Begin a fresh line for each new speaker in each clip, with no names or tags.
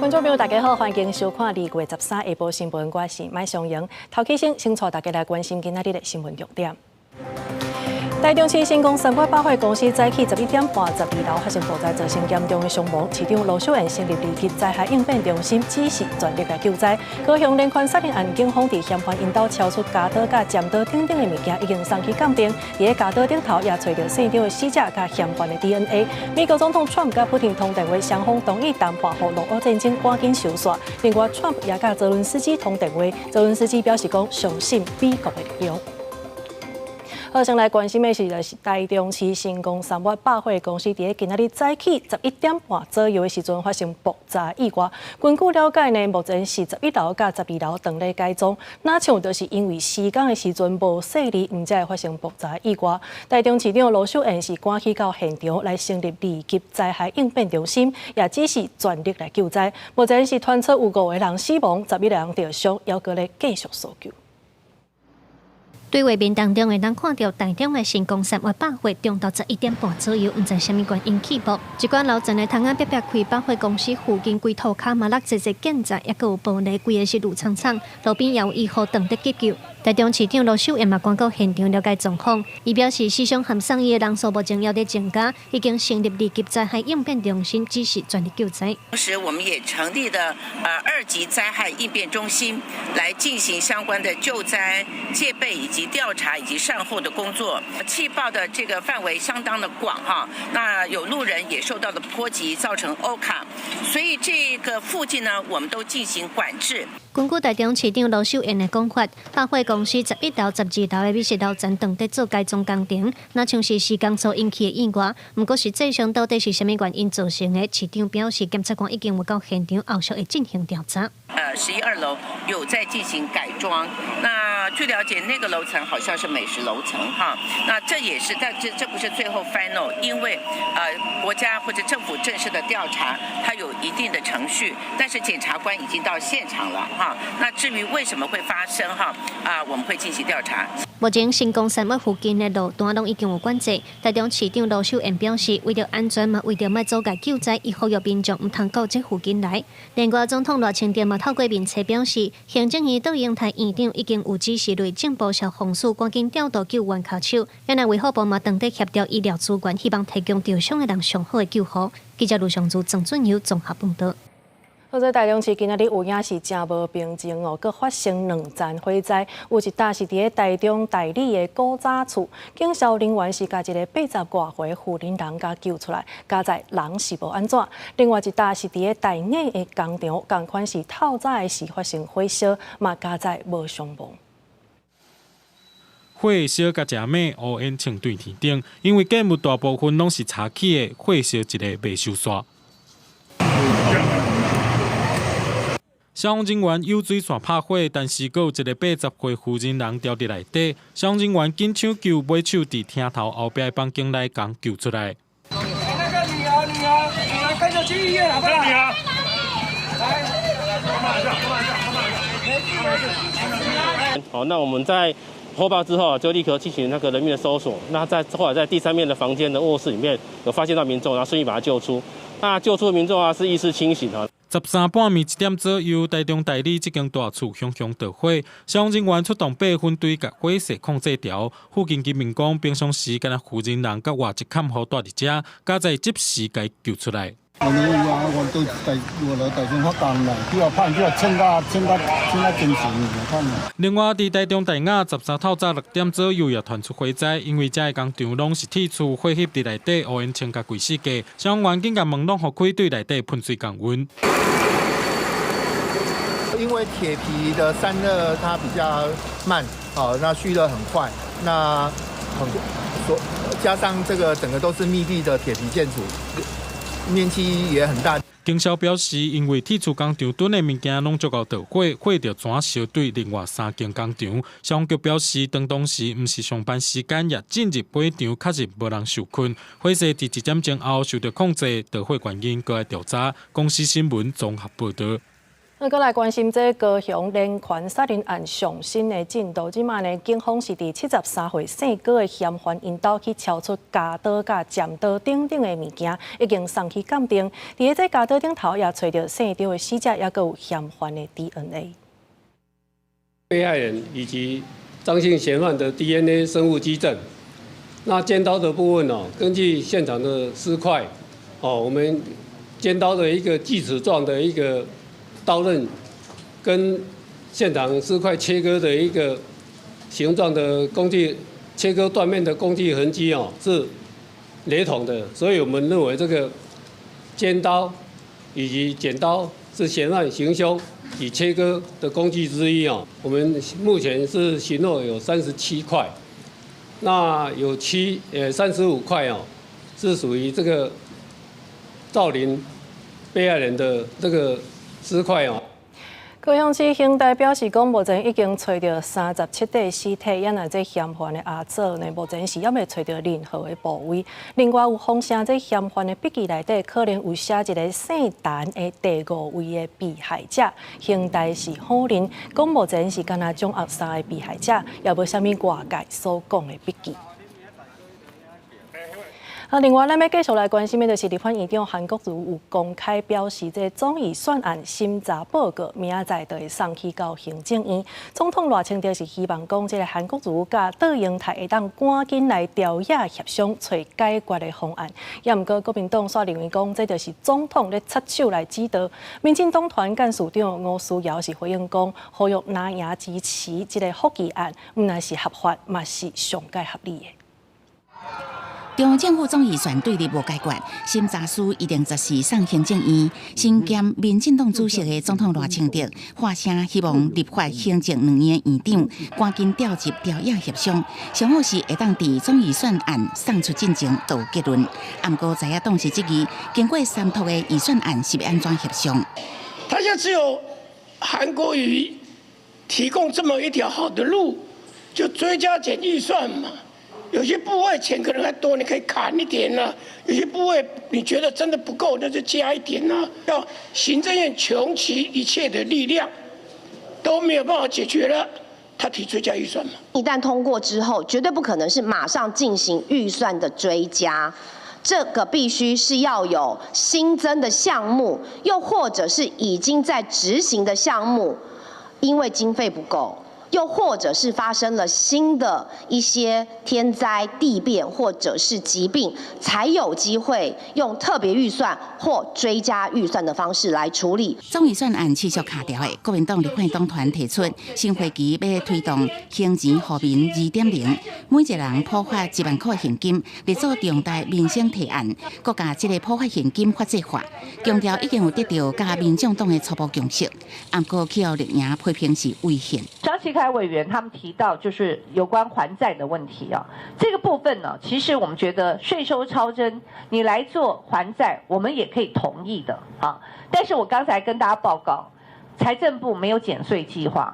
觀眾朋友，大家好，歡迎收看2月13下晡新聞，我是麥尚瑩。頭起先，先帶大家來關心今仔日的新聞重點。台中市成功三越百貨公司早起11點半，12樓發生火災，造成嚴重的傷亡。市長盧秀燕成立二級災害應變中心，指示全力來救災。高雄連環殺人案，警方佇嫌犯𪜶兜抄出鉸刀佮剪刀等等的物件，已經送去鑑定。佇咧鉸刀頂頭也揣著死者的死者佮嫌犯的 DNA。美國總統川普佮普丁通電話，雙方同意談判，予俄烏戰爭趕緊收煞。另外，川普也佮澤倫斯基通電話，澤倫斯基表示講相信美國的力量。好，先來關心的是，就是台中市成功三越百貨公司佇咧今仔日早起11點半左右的時陣發生爆炸意外。根據了解呢，目前是11樓佮12樓當咧改裝，若像就是因為施工的時陣無細膩，毋才會發生爆炸意外。台中市長盧秀燕是趕去到現場來成立二級災害應變中心，也指示全力來救災。目前是傳出有五個人死亡，11個人著傷，猶閣咧繼續搜救。
對畫面當中會當看著台中的成功三越百貨，中晝11點半左右，毋知啥物原因起爆，一寡樓層的窗仔煏煏開，百貨公司附近規塗跤嘛落濟濟建材，抑閣有玻璃，規个是滷蒼蒼。路邊也有醫護當佇急救。台中市長盧秀燕嘛趕到現場了解狀況，伊表示死傷和送醫的人數目前猶佇增加，已經成立二級災害應變中心，指示全力救災。
同時，我們也成立了二級災害應變中心，來進行相關的救災、戒備以及調查以及善後的工作。氣爆的這個範圍相當的廣哈，那有路人也受到了波及，造成歐卡，所以這個附近呢，我們都進行管制。
根據台中市長盧秀燕的講法，百貨公司11樓、12樓的美食樓層當佇做改裝工程，若像是施工所引起的意外。毋過實際上到底是啥物原因造成的？市長表示，檢察官已經有到現場，後續會進行調查。
11、2樓有在進行改裝，那據了解，那個樓層好像是美食樓層哈。那這也是，但這不是最後 final，因為國家或者政府正式的調查，它有一定的程序，但是檢察官已經到現場了哈。那至於為什麼會發生哈啊，我們會進行調查。
目前成功三越附近的路段攏已經有管制。台中市長盧秀燕表示，為著安全嘛，為著莫阻礙救災，伊呼籲民眾毋通到這附近來。另外，總統賴清德嘛透過面冊表示，行政院杜英台院長已經有指示內政部消防署趕緊調度救援跤手，原來衛福部嘛當佇協調醫療資源，希望提供著傷的人上好的救護。記者盧尚祖、鄭俊友綜合報導。
好在台中市今仔日有影是誠無平靜哦，閣發生兩層火災，有一搭是佇咧台中大里的古早厝，警消人員是共一个80外歲婦人人共救出來，佳哉人是無按怎。另外一搭是佇咧大雅的工廠，仝款是透早的時發生火燒，嘛佳哉無傷亡。
火燒甲誠猛，烏煙衝對天頂，因為建物大部分攏是柴起的，火燒一下袂收煞。消防人員用水線拍火，但是閣有一个80歲婦人人牢佇內底。消防人員緊搶救，尾手佇廳頭後壁的房間內共救出來。
那個女兒，女兒，女兒跟著去醫院，好不好？女兒，來，沒事沒事。
好，那我們在獲報之後就立刻進行那個人命的搜索。那在後來在第三面的房間的臥室裡面有發現到民眾，然後順利把他救出。那救出的民眾啊是意識清醒啊。
13半暝1點左右，台中大里這間大厝熊熊著火，消防人員出動八分隊，共火勢控制牢。附近居民講，平常時敢若婦人人佮外籍看護蹛佇遮，佳哉及時共救出來。
我我都在我來台中發工啦，叫我判叫我穿甲穿甲穿甲精神，看。
另外，佇台中大雅13透早6點左右也傳出火災，因為遮个工廠攏是鐵厝，火翕佇內底烏煙衝甲規四界，消防員緊共門攏予開，對內底噴水降溫。
因為鐵皮的散熱它比較慢，哦，那蓄熱很快，那很所加上這個整個都是密閉的鐵皮建築。面積也很大。
警消表示，因為鐵厝工廠躉的物件攏足夠著火，火就怎燒對另外三間工廠。消防局表示，當時毋是上班時間，也進入火場，確實無人受困。火勢佇一點鐘後受著控制，著火原因閣來調查。公視新聞綜合報導。
啊，閣來關心這高雄連環殺人案上新的進度，這馬呢，警方是佇73歲姓郭的嫌犯𪜶兜去抄出鉸刀佮剪刀等等的物件，已經送去鑑定。佇這鉸刀頂頭也揣著姓張的死者，也閣有嫌犯的 DNA。
被害人以及張姓嫌犯的 DNA 生物跡證。那尖刀的部分哦，根據現場的屍塊，哦，我們尖刀的一個鋸齒狀的一個刀刃，跟現場屍塊切割的一個形狀的工具，切割斷面的工具痕跡哦，是雷同的，所以我們認為這個尖刀以及剪刀是嫌犯行兇與切割的工具之一哦。我們目前是尋獲有37塊，那有35塊哦，是屬於這個造林被害人的這個屍塊哦。
高雄市刑大表示講，目前已經揣著37塊屍體，也若這嫌犯的阿祖呢，目前是猶未揣著任何的部位。另外有風聲，這嫌犯的筆記內底可能有寫一个姓陳的第五位的被害者。刑大是否認，講目前是干焦掌握三个被害者，也無啥物外界所講的筆記。啊，另外，咱欲繼續來關心的就是立法院長韓國瑜有公開表示，這總預算案審查報告明仔載就會送去到行政院。總統賴清德是希望講，這个韓國瑜佮卓榮泰會當趕緊來朝野協商，揣解決的方案。也毋過國民黨煞認為講，這就是總統咧插手來指導。民進黨團幹事長吳思瑤是回應講，呼籲藍營支持這个福利案，毋但是合法，嘛是上蓋合理的。
中央政府總預算對立無解決，審查書一定十四送行政院。身兼民進黨主席的總統賴清德發聲，希望立法行政兩院院長趕緊調集朝野協商，上好是會當佇總預算案送出進前就有結論。毋過在野黨是質疑，經過三讀的預算案是欲按怎協商？
他現在只有韓國瑜提供這麼一條好的路，就追加減預算嘛。有些部位錢可能還多，你可以砍一點啦；有些部位你覺得真的不夠，那就加一點啦。要行政院窮其一切的力量都沒有辦法解決了，他提追加預算嘛。
一旦通過之後，絕對不可能是馬上進行預算的追加，這個必須是要有新增的項目，又或者是已經在執行的項目，因為經費不夠。又或者是發生了新的一些天災地變或者是疾病，才有機會用特別預算或追加預算的方式來處理。
總預算案持續卡著的，國民黨立法黨團提出新會期欲推動還錢予民2.0，每一個人普發1萬塊現金，列做重大民生提案，閣共這个普發現金法制化，強調已經有得到佮民眾黨的初步共識，毋過去予綠營批評是違憲。
張啟凱委員他們提到，就是有關還債的問題啊，這個部分呢，其實我們覺得稅收超徵，你來做還債，我們也可以同意的啊。但是我剛才跟大家報告，財政部沒有減稅計劃。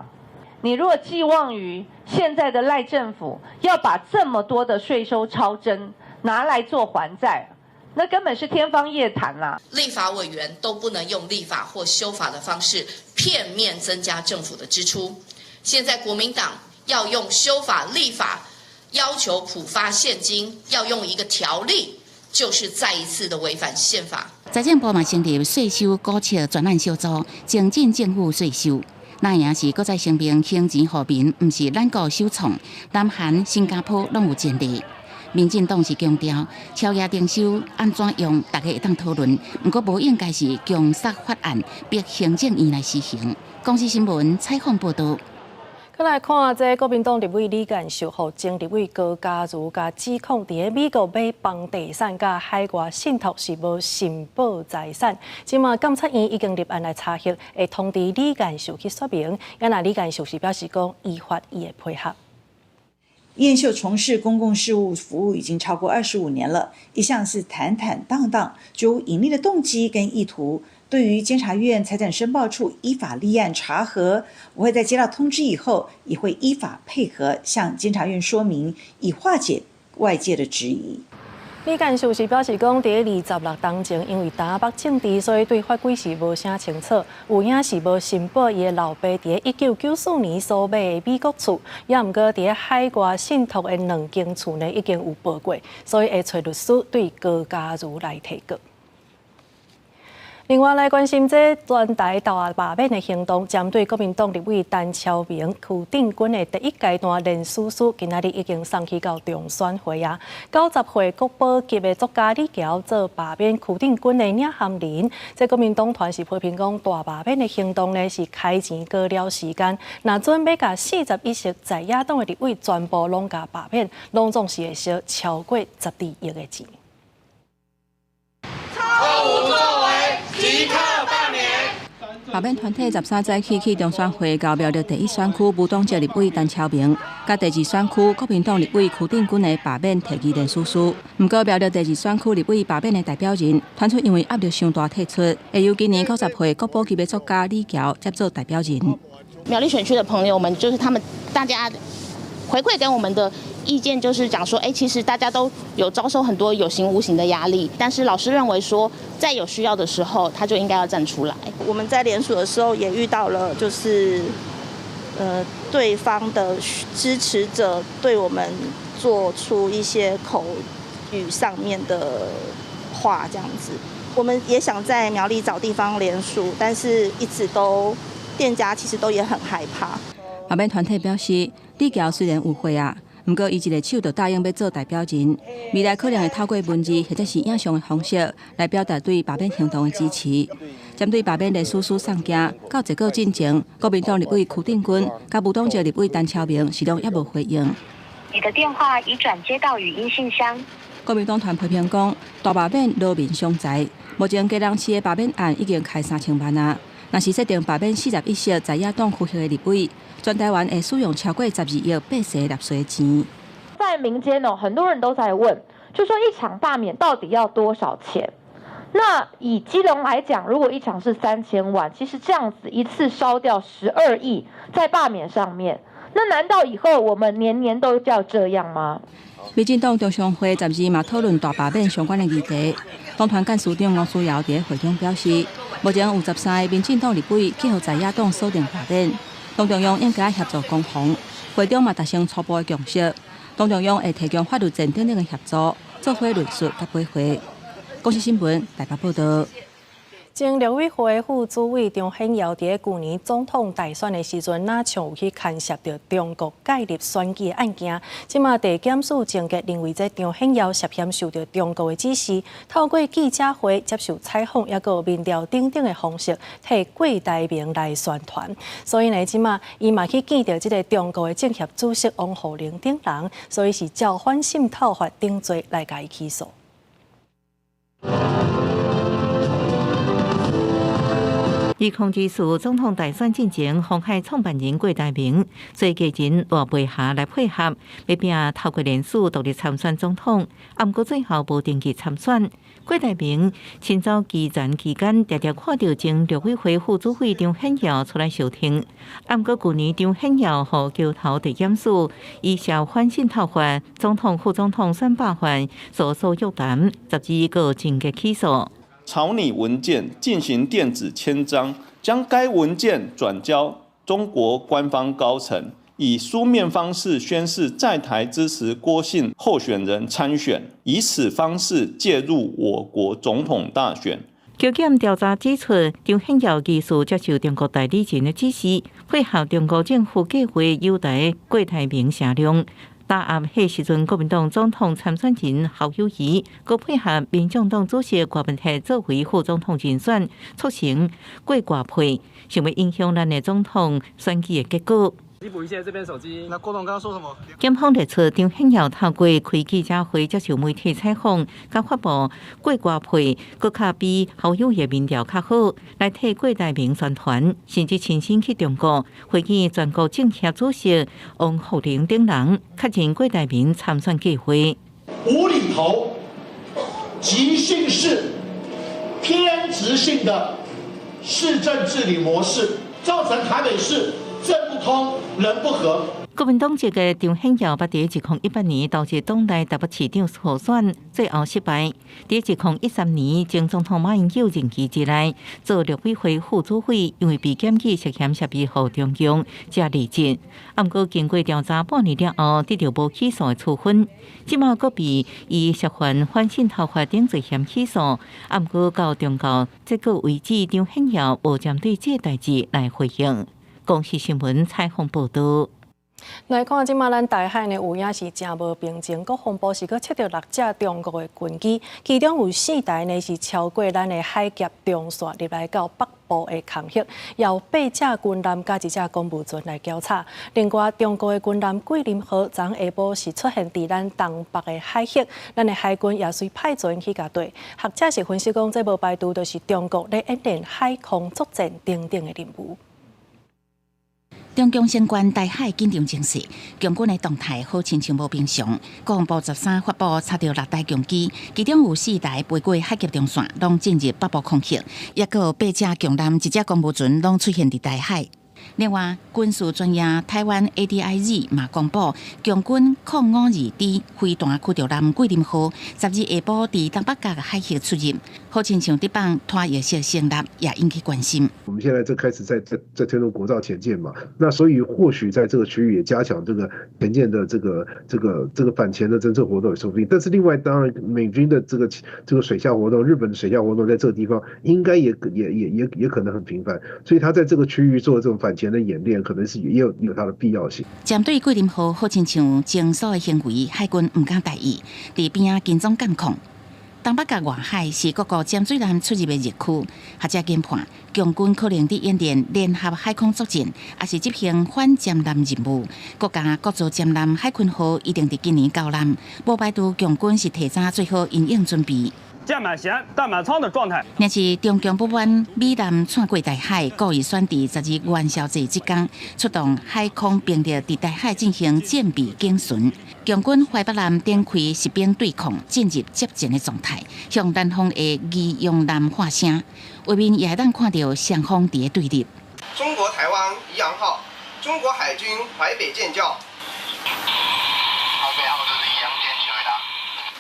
你如果寄望於現在的賴政府要把這麼多的稅收超徵拿來做還債，那根本是天方夜譚啦。
立法委員都不能用立法或修法的方式片面增加政府的支出。現在國民黨要用修法立法要求普發現金，要用一個條例，就是再一次的違反憲法。
財政部嘛成立稅收估測專案小組，精進政府稅收。藍營是閣再聲明，還錢予民，毋是咱國首創，南韓、新加坡攏有前例。民進黨是強調，超額徵收按怎用，大家會當討論，毋過無應該是強塞法案，逼行政院來施行。公視新聞採訪報導。
閣來看這國民黨立委李彥秀，予前立委高嘉瑜共指控，佇美國買房地產佮海外信託是無申報財產。這馬檢察院已經立案來查核，會通知李彥秀去說明。也若李彥秀是表示講，依法伊會配合。
彥秀從事公共事務服務已經超過25年了，一向是坦坦蕩蕩，絕無隱匿的動機跟意圖。對於監察院財產申報處依法立案查核，我會在接到通知以後，也會依法配合向監察院說明，以化解外界的質疑。
李干事是表示講，佇26當前，因為台北政治，所以對法規是無啥清楚。有影是無申報伊的老爸佇1994年所買的美國厝，也毋過佇海外信託的兩間厝呢已經有報過，所以會揣律師對高嘉瑜來提告。另外來關心這全台大罷免的行動，針對國民黨立委陳超明、邱定均的第一階段連署書，今仔日已經送去到中選會啊。90歲國寶級的作家李喬做罷免邱定均的領銜人，這國民黨團是批評講大罷免的行動呢是開錢過了時間，若準欲共41席在野黨的立委全部攏共罷免，攏總是會燒超過12億的錢。
毫無作為，即刻罷免。
罷免團體13早起去中選會，交苗栗第一選區無黨籍立委陳超明，佮第二選區國民黨立委邱定均的罷免提議連署書。毋過苗栗第二選區立委罷免的代表人，傳出因為壓力傷大退出，會由今年90歲國寶級的作家李喬接做代表人。
苗栗選區的朋友們，就是他們大家回饋給我們的意見，就是講說，其實大家都有遭受很多有形無形的壓力，但是老師認為說，在有需要的時候，他就應該要站出來。
我們在聯署的時候也遇到了，就是對方的支持者對我們做出一些口語上面的話，這樣子。我們也想在苗栗找地方聯署，但是一直都店家其實都也很害怕。
罷免團體表示，李喬雖然有歲啊，毋過伊一个手就答應欲做代表人，未來可能會透過文字或者是影像的方式來表達對罷免行動的支持。針對罷免連署書送件到結果進前，國民黨立委邱定均佮無黨籍立委陳超明是攏猶無回應。
你的電話已轉接到語音信箱。
國民黨團批評講，大罷免勞民傷財，目前基隆市的罷免案已經開3000萬啊。若是設定罷免41席在野黨區域的立委，全台灣會使用超過12億8十納稅錢。
在民間哦，很多人都在問，就說一場罷免到底要多少錢？那以基隆來講，如果一場是3000萬，其實這樣子一次燒掉12億在罷免上面，那難道以後我們年年都要這樣嗎？
民進黨中常會12嘛討論大罷免相關的議題，黨團幹事長吳思瑤佇會中表示，目前有13个民進黨立委去予在野黨鎖定罷免，黨中央應該協助攻防。會中嘛達成初步的共識，黨中央會提供法律戰等等的協助，做伙論述佮比會。公視新聞台北報道。
前陸委會副主委張顯耀佇舊年總統大選的時陣，若像有去牽涉著中國介入選舉的案件。這馬地檢署偵結認為，這張顯耀涉嫌受著中國的指示，透過記者會接受採訪，抑閣民調等等的方式，替郭台銘來宣傳。所以呢，這馬伊嘛去見著這个中國的政協主席王滬寧等人，所以是照反滲透法等罪來共伊起訴。
2024總統大選進前，鴻海創辦人郭台銘做藝人賴佩霞來配合，欲拼透過連署獨立參選總統，毋過最後無登記參選。郭台銘親走基層期間，常常看著前陸委會副主委張顯耀出來相挺，毋過舊年張顯耀予橋頭地檢署以涉反滲透法、總統、副總統選罷犯所訴約談，12閣偵結起訴。
草擬文件進行電子簽章，將該文件轉交中國官方高層，以書面方式宣示在台支持郭姓候選人參選，以此方式介入我國總統大選。
橋檢調查指出，張顯耀疑似接受中國代理人的指示，配合中國政府計劃誘台郭台銘聲量。打壓彼時陣國民黨總統參選人侯友宜，閣配合民眾黨主席郭文鐵作為副總統人選，促成郭郭配，想欲影響咱的總統選舉的結果。
你補一下這邊手機。那郭董剛剛說什麼？
檢方列出張顯耀透過開記者會接受媒體採訪，佮發布郭郭配，閣較比侯友宜民調較好，來替郭台銘宣傳，甚至親身去中國會見全國政協主席王滬寧等人，確認郭台銘參選計劃。
無厘頭、即興式、偏執性的市政治理模式，造成台北市政不通、人不和。
國民黨籍的張顯耀捌佇2018年投入黨內台北市長初選，最後失敗。佇2013年，前總統馬英九任期之內做陸委會副主委，因為被檢舉涉嫌協助中共，才離職。毋過經過調查半年了後，得著無起訴的處分。這馬閣被以涉犯反滲透法等罪嫌起訴。毋過到終告結果為止，張顯耀無針對這代誌來回應。公視新聞採訪報導。
來看，這馬咱台海呢有影是誠無平靜，國防部是閣測著六架中國的軍機，其中有四台呢是超過咱的海峽中線入來到北部的空域，有八隻軍艦佮一隻公務船來交叉。另外，中國的軍艦桂林號昨下晡是出現佇咱東北的海域，咱的海軍也隨派船去共綴。學者是分析講，這無排除就是中國咧演練海空作戰等等的任務。
中共相關台海緊張情勢，共軍的動態好親像無平常。國防部13發布查著六台共機，其中有四台飛過海峽中線，攏進入北部空域，抑閣有八隻共艦、一隻公務船攏出現佇台海。另外，軍事專業台灣 ADIZ 嘛公布，共軍0522 D 飛彈驅逐艦桂林號12下晡佇東北角海域出入，好親像佇放拖曳式聲納，也引起關心。
我們現在就開始在推動國造潛艦嘛，那所以或許在這個區域也加強這個潛艦的這個反潛的偵測活動也說不定。但是另外，當然美軍的這個水下活動，日本的水下活動在這個地方應該也可能很頻繁，所以他在這個區域做這種反潛的演練，可能是也有它的必要性。
針對桂林號好親像偵搜的行為，海軍毋敢大意，佇邊仔跟蹤監控。東北角外海是各國潛水艦出入的熱區，學者研判，共軍可能佇演練聯合海空作戰，抑是執行反潛艦任務。國家國造潛艦海鯤號一定佇今年交艦，無排除共軍是提早做好因應準備。
艦滿舷、彈滿艙的狀態。
若是中共不滿美艦竄過台海，故意選佇12元宵節這工出動海空兵力佇台海進行戰備警巡。共軍淮北艦展開實兵對抗，進入接戰的狀態，向南方的宜陽艦喊聲，畫面也會當看著雙方佇咧對立。
中國台灣宜陽號，中國海軍淮北艦叫。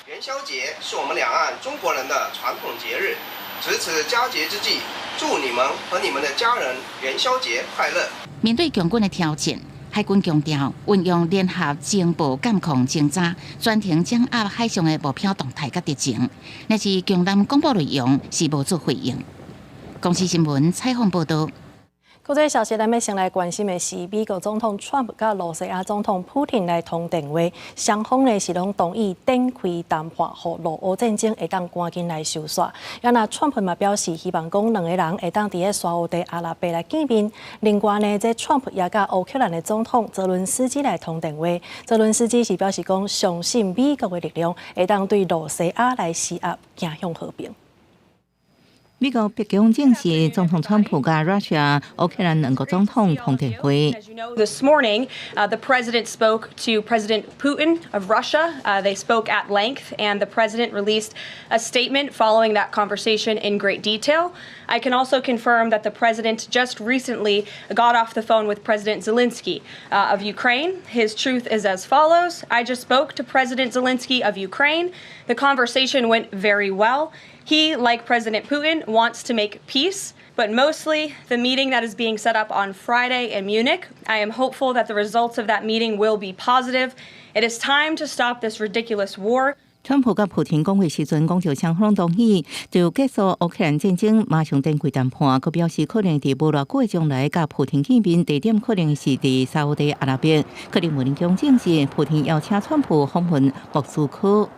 元宵節是我們兩岸中國人的傳統節日，值此佳節之際，祝你們和你們的家人元宵節快樂。
面對共軍的挑戰，海軍強調運用聯合情報監控偵查，全程掌握海上的目標動態佮敵情。若是共艦公布內容是無做回應。公視新聞採訪報導。
國際消息，咱欲先來關心的是美國總統川普佮羅西亞總統普廷來通電話，雙方呢是攏同意展開談判，予俄烏戰爭會當趕緊來收煞。啊若川普嘛表示，希望講兩个人會當佇咧沙烏地阿拉伯來見面。另外呢，這川普也佮烏克蘭的總統澤倫斯基來通電話，澤倫斯基是表示講，相信美國的力量會當對羅西亞來施壓，走向和平。
美國白宮證實，總統川普佮 Russia、烏克蘭兩國總統通電話。
This morning, the president spoke to President Putin of Russia. They spoke at length, and the president released a statement following that conversation in great detail. I can also confirm that the president just recently got off the phone with President Zelensky of Ukraine. His truth is as follows: I just spoke to President Zelensky of Ukraine. The conversation went very well. He, like President Putin, wants to make peace, but mostly the meeting that is being set up on Friday in Munich. I am hopeful that the results of that meeting will be positive. It is time to stop this ridiculous war.
川普佮普廷講話時陣，講著雙方同意就結束烏克蘭戰爭，馬上展開談判。閣表示可能佇無偌久的將來，佮普廷見面，地點可能是佇沙烏地阿拉伯。克里姆林宮證實，普廷邀請川普訪問莫斯科。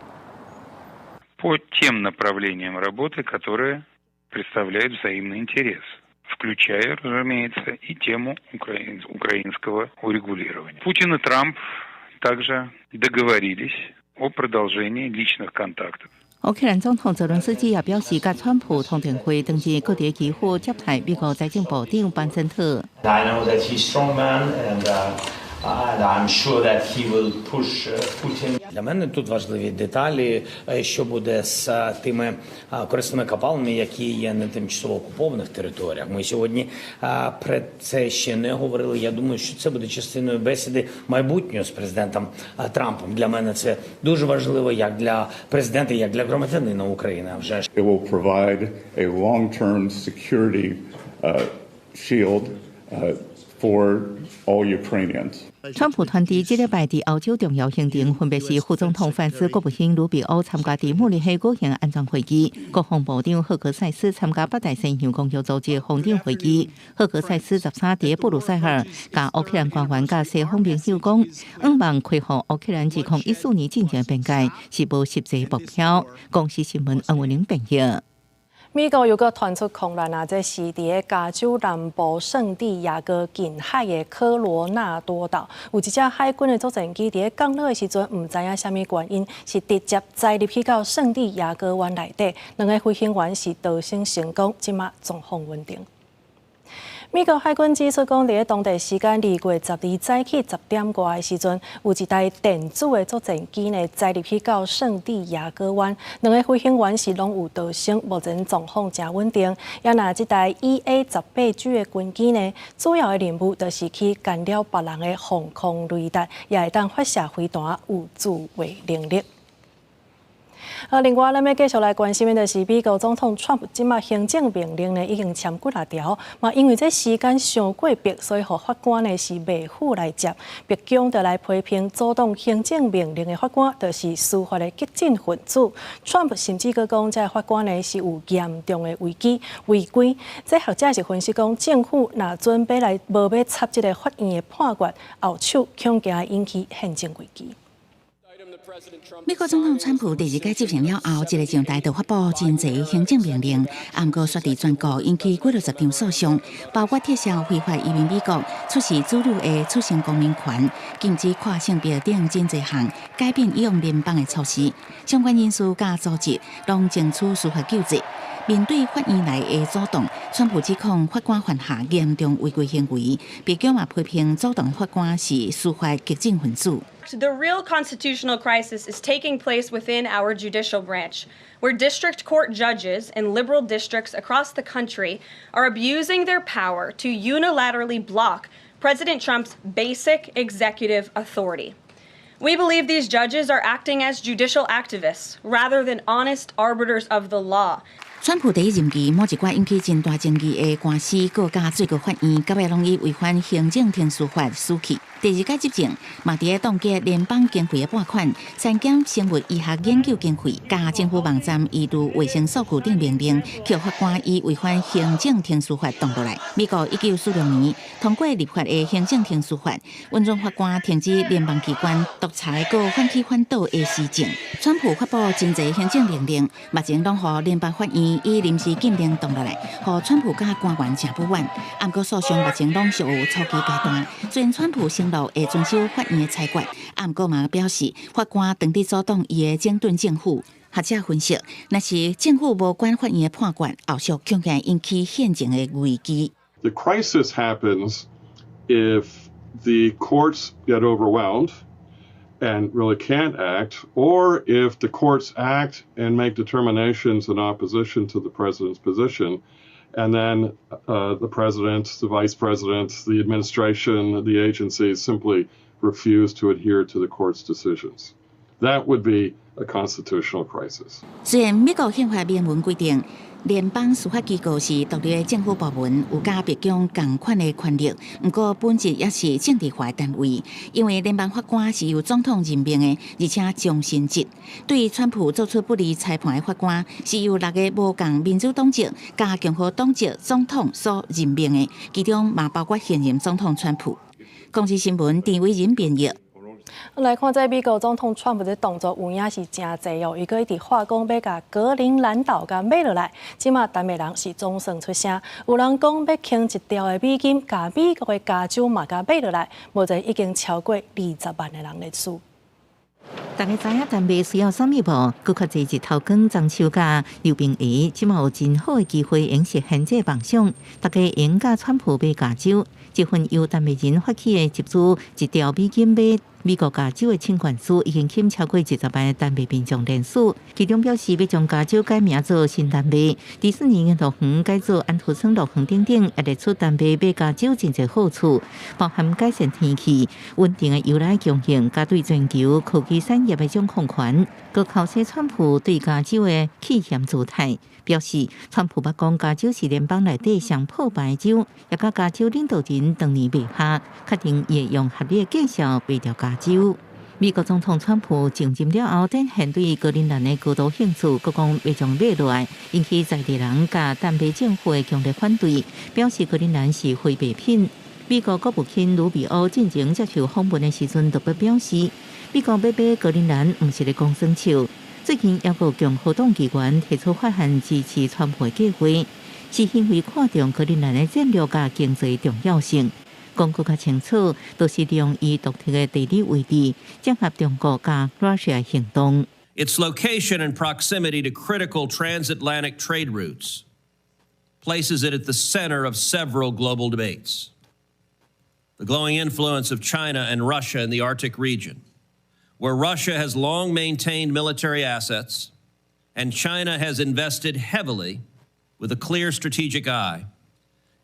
По тем направлениям работы, которые представляют взаимный интерес, включая, разумеется, и тему украинского урегулирования. Путин и Трамп также договорились о продолжении личных контактов.
烏克蘭總統澤倫斯基也表示，佮川普通電話，當日閣佇基輔接待美國財政部長班森特。
I know that he's strong man and
And I'm sure that he will push Putin.
Для мене тут важливі деталі, що буде з тими корисними копалинами, які є на тимчасово окупованих територіях. Ми сьогодні про це ще не говорили. Я думаю, що це буде частиною бесіди майбутнього з президентом Трампом. Для мене це дуже важливо, як для президента, як для громадянина України. А вже ж.
It will provide a long-term security shield for all Ukrainians.
川普團隊這禮拜佇歐洲重要行程，分別是副總統范斯、國務卿魯比歐參加佇慕尼黑舉行安全會議，國防部長赫格塞斯參加北大西洋公約組織峰頂會議。赫格塞斯13佇布魯塞爾，佮烏克蘭官員佮西方盟友講，向望恢復烏克蘭2014年戰爭邊界是無實際目標。公視新聞黃文玲編譯。
美國又閣傳出空難啊！這是佇个加州南部聖地亞哥近海的科羅納多島，有一隻海軍的作戰機佇咧降落的時陣，毋知影啥物原因，是直接栽入去到聖地亞哥灣內底，兩个飛行員是逃生成功，這馬狀況穩定。美國海軍指出，講佇咧當地時間2月12早起10點外的時陣，有一台電子的作戰機呢，栽入去到聖地亞哥灣，兩个飛行員是攏有逃生，目前狀況誠穩定。也若這台 EA-18G 的軍機呢，主要的任務就是去干擾別人的防空雷達，也會當發射飛彈，有自衛能力。啊，另外，咱欲繼續來關心的就是美國總統川普這馬行政命令呢已經簽幾若條，嘛因為這時間傷過迫，所以予法官呢是袂赴來接。白宮就來批評阻擋行政命令的法官，就是司法的激進分子。川普甚至閣講，這法官呢是有嚴重的危機違規。這學者是分析講，政府若準備來無欲插這个法院的判決，後手恐驚引起憲政危機。
美國總統川普第二屆執政了後，一个上台就發布真濟行政命令，毋過煞佇全國引起幾落十場訴訟，包括撤銷非法移民美國、出示子女的出生公民權、禁止跨性別等真濟項改變以往聯邦的措施，相關人士佮組織攏爭取司法救濟。面對法院內的阻擋，川普指控法官犯下嚴重違規行為，白宮嘛批評阻擋法官是司法激進分子。
The real constitutional crisis is taking place within our judicial branch, where district court judges in liberal districts across the country are abusing their power to unilaterally block President Trump's basic executive authority. We believe these judges are acting as judicial activists rather than honest arbiters of the law.
川普第一任期某一寡引起真大爭議的官司，告到最高法院，到尾攏以違反行政程序法輸去。第二屆執政，嘛佇咧凍結聯邦經費的撥款，刪減生物醫學研究經費，佮政府網站移除衛生數據等命令，予法官以違反行政程序法擋落來。美國1946年通過立法的行政程序法，允准法官停止聯邦機關獨裁閣反起反倒的施政。川普發布真濟行政命令，目前攏予聯邦法院以臨時禁令擋落來，予川普佮官員誠不滿。毋過訴訟目前攏屬於初期階段，雖然川普承諾會遵守法院的裁決，毋過嘛表示法官當佇阻擋伊的整頓政府。學者分析，若是政府無管法院的判決，後續恐驚引起憲政的危機。
The crisis happens if the courts get overwhelmed and really can't act, or if the courts act and make determinations in opposition to the president's position, and then the president, the vice president, the administration, the agencies simply refuse to adhere to the court's decisions. That would be a constitutional crisis.
雖然美國憲法明文規定，聯邦司法機構是獨立的政府部門，有佮白宮仝款的權力，毋過本質也是政治化的單位，因為聯邦法官是由總統任命的，而且終身制。對於川普做出不利裁判的法官，是由六个無仝民主黨籍佮共和黨籍總統所任命的，其中嘛包括現任總統川普。公視新聞陳偉仁編譯。
來看這美國總統川普的動作有影是誠濟哦，伊閣一直話講欲共格陵蘭島共買落來，這馬丹麥人是總算出聲，有人講欲傾一兆的美金，共美國的加州嘛共買落來，目前已經超過20萬的人咧輸。
大家知影丹麥需要啥物無？閣較濟日頭光、樟樹佮溜冰鞋，這馬有真好的機會，會實現這個夢想。大家會共川普買加州，這份由丹麥人發起的集資1兆美金買美國加州的請願書，已經吸引超過20萬丹麥民眾聯署。其中表示欲將加州改名做新丹麥、迪士尼樂園改做安徒生樂園等等，也列出丹麥買加州真濟好處，包含改善天氣、穩定的油奶供應，佮對全球科技產業的掌控權。閣剾洗川普對加州的棄嫌姿態，表示川普捌講加州是聯邦內底上破敗的州，也佮加州領導人當年袂合，確定會用合理的價數賣掉加州。美國總統川普上任了後，展現對格陵蘭的高度興趣，閣講欲將買落來，引起在地人佮丹麥政府的強烈反對，表示格陵蘭是非賣品。美國國務卿魯比歐進前接受訪問的時陣，特別表示，美國欲買格陵蘭毋是咧講耍笑。最近，猶閣有共和黨議員提出法案支持川普的計劃，是因為看重格陵蘭的戰略佮經濟重要性。講閣較清楚，就是利用伊獨特的地理位置，整合中國佮 Russia 行動。
Its location and proximity to critical transatlantic trade routes places it at the center of several global debates. The growing influence of China and Russia in the Arctic region, where Russia has long maintained military assets and China has invested heavily with a clear strategic eye,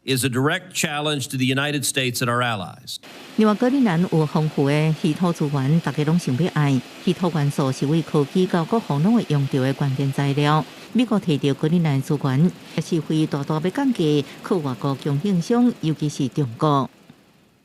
is a direct challenge to the United States and our allies.
另外，格陵蘭有豐富的稀土資源，大家攏想欲愛。稀土元素是為科技佮國防攏會用著的關鍵材料。美國提著格陵蘭資源，也是會大大欲降低靠外國供應商，尤其是中國。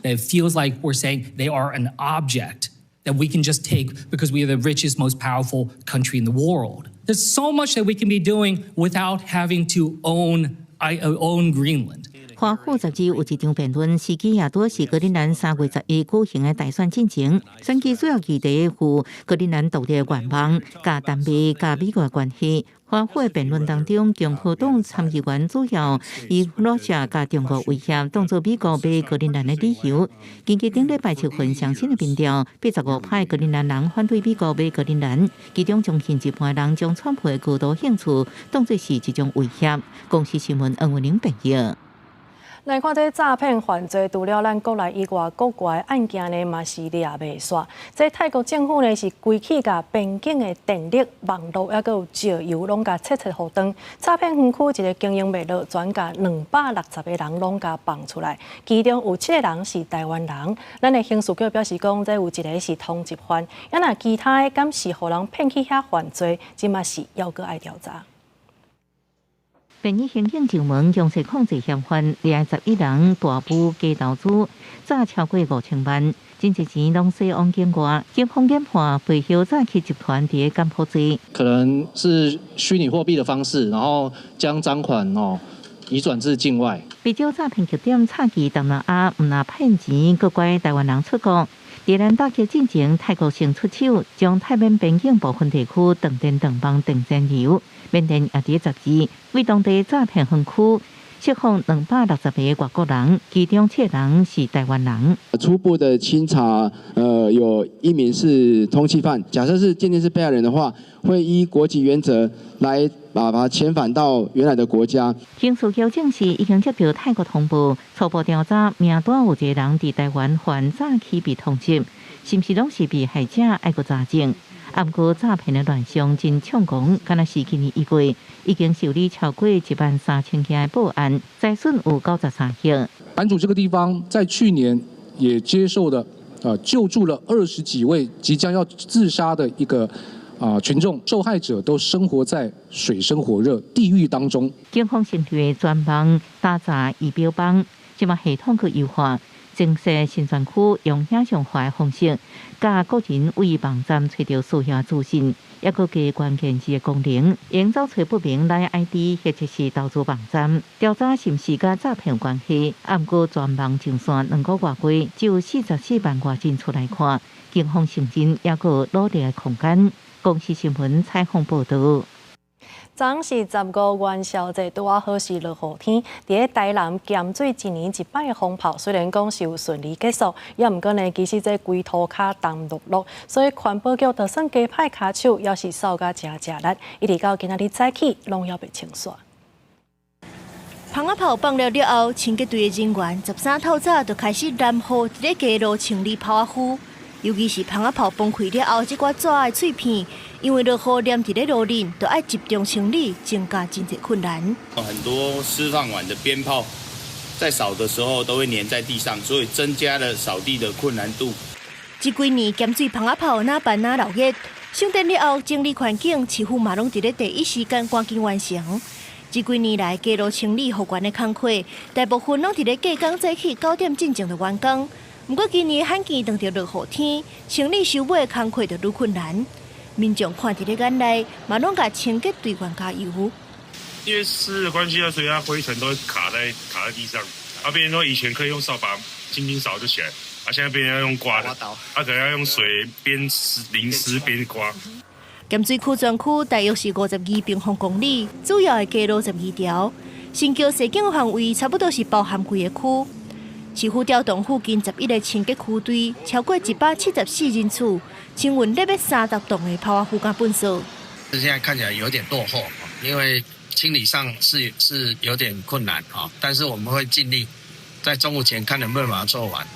It feels like we're saying they are an object that we can just take because we are the richest, most powerful country in the world. There's so much that we can be doing without having to own Greenland.
華府雜誌有一場辯論，時機也拄是格陵蘭3月11舉行的大選進前，選舉主要議題有格陵蘭獨立的願望、佮丹麥、佮美國的關係。華府的辯論當中，共和黨參議員主要以 Russia 佮中國威脅當做美國買格陵蘭的理由。根據頂禮拜七份上新的民調，85%格陵蘭人反對美國買格陵蘭，其中將近一半人將川普的高度興趣當作是一種威脅。公視新聞黃文玲編譯。
來看這詐騙犯罪，除了咱國內以外，國外案件呢嘛是掠袂煞。這泰國政府呢是規氣共邊境的電力、網路，猶閣有石油，攏共切切予斷。詐騙園區一个經營袂落，全共260個人攏共放出來，其中有七個人是台灣人。咱的刑事局表示講，這有一个是通緝犯，啊若其他的敢是予人騙去遐犯罪，這嘛是猶閣愛調查。
便衣刑警上門強勢控制嫌犯，掠11人大埔假投資，詐超過5000萬，真濟錢攏洗往境外。警方研判背後詐欺集團佇柬埔寨，
可能是虛擬貨幣的方式，然後將贓款哦移轉至境外。
不少詐騙集點插旗東南亞，毋但騙錢，閣拐台灣人出國。佇咱打擊進前，泰國先出手，將泰緬邊境部分地區斷電、斷網、斷燃油。緬甸也佇12為當地詐騙園區釋放260個外國人，其中七人是台灣人。
初步的清查，有一名是通緝犯。假設是鑑定是被害人的話，會依國籍原則來把他遣返到原來的國家。
刑事局證實已經接到泰國通報，初步調查名單有一個人佇台灣犯詐欺被通緝，是毋是攏是被害者愛閣查證。啊，毋過詐騙的亂象真猖狂，敢若是今年1月已經受理超過1萬3000件的報案，財損有93億。
版主這個地方在去年也接受了，救助了20幾位即將要自殺的一個群眾，受害者都生活在水深火熱地獄當中。
警方成立專網打詐儀表幫，這馬系統去優化。增設新專區，用影像化的方式，佮個人為網站揣著需要資訊，猶閣加關鍵字的功能，用找揣不明來 ID 或者是投資網站調查是毋是佮詐騙有關係。啊，毋過全網上線2個外月，只有44萬外進出來看，警方承認猶閣努力的空間。公視新聞採訪報導。
昨是15元宵節，拄仔好是落雨天。佇咧台南鹹水一年一擺的風炮，雖然講是有順利結束，也毋過呢，其實這規塗跤澹漉漉，所以環保局就算加派跤手，也是掃甲誠食力，一直到今仔日早起，攏猶未清煞。
蜂仔炮放了了後，清潔隊的人員13透早就開始攔雨佇咧街路清理炮仔灰，尤其是蜂仔炮崩開了後，這寡紙的碎片，因為落雨黏佇咧路頂，就愛集中清理，增加真濟困難。
很多釋放完的鞭炮，在掃的時候都會黏在地上，所以增加了掃地的困難度。
這幾年鹹水蜂仔炮哪辦哪鬧熱，省電了後整理環境，市府嘛攏佇咧第一時間趕緊完成。這幾年來，街路清理復原的工課，大部分攏佇咧隔工早起9點進前就完工。毋過今年罕見碰著落雨天，清理收尾的工課就愈困難。民眾看佇咧眼內，嘛攏共清潔隊員加油。
因為濕的關係啊，所以它灰塵都卡在地上。啊，變成說以前可以用掃把輕輕掃就起來，啊，現在變成要用刮的，啊，可能要用水邊濕淋濕邊刮。
鹹水區全區大約是52平方公里，主要的街路12條，新橋賒景範圍差不多是包含規个區。市府調動附近11個清潔區隊，超過174人次，清運630噸的炮仔灰佮糞掃。
現在看起來有點落後，因為清理上是有點困難啊，但是我們會盡力在中午前看能不能把它做完。